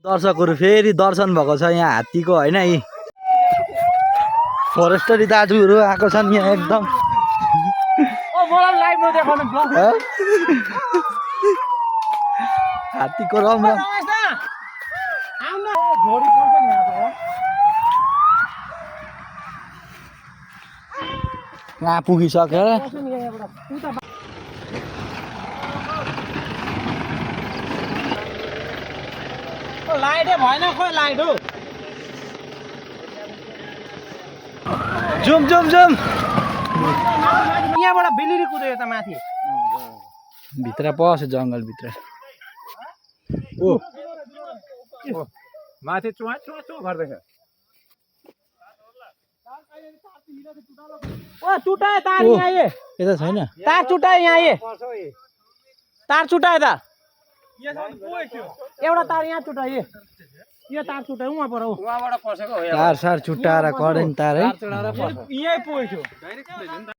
दर्शकहरू फेरि दर्शन भएको छ यहाँ हात्तीको होइन यी फरेस्टरी दाजुहरू आएको छन् यहाँ एकदम हात्तीको रम यहाँ पुगिसक्यो लाइटै भएन खोइ लाइट हो जुम जुम जुम यहाँबाट बिलिरी कुद्यो यता माथि भित्र पस्यो जङ्गलभित्र ओ माथि चुवा चुवा चुवा गर्दैछ ओ चुटाए तार यहाँ आए यता छैन तार चुटाए यहाँ आए तार चुटाए त एउटा तार यहाँ चुटाए यो तार चुटाए उहाँबाट पसेको हो तार सार छुट्टाएर करेन्ट तार है यहीँ पुगेको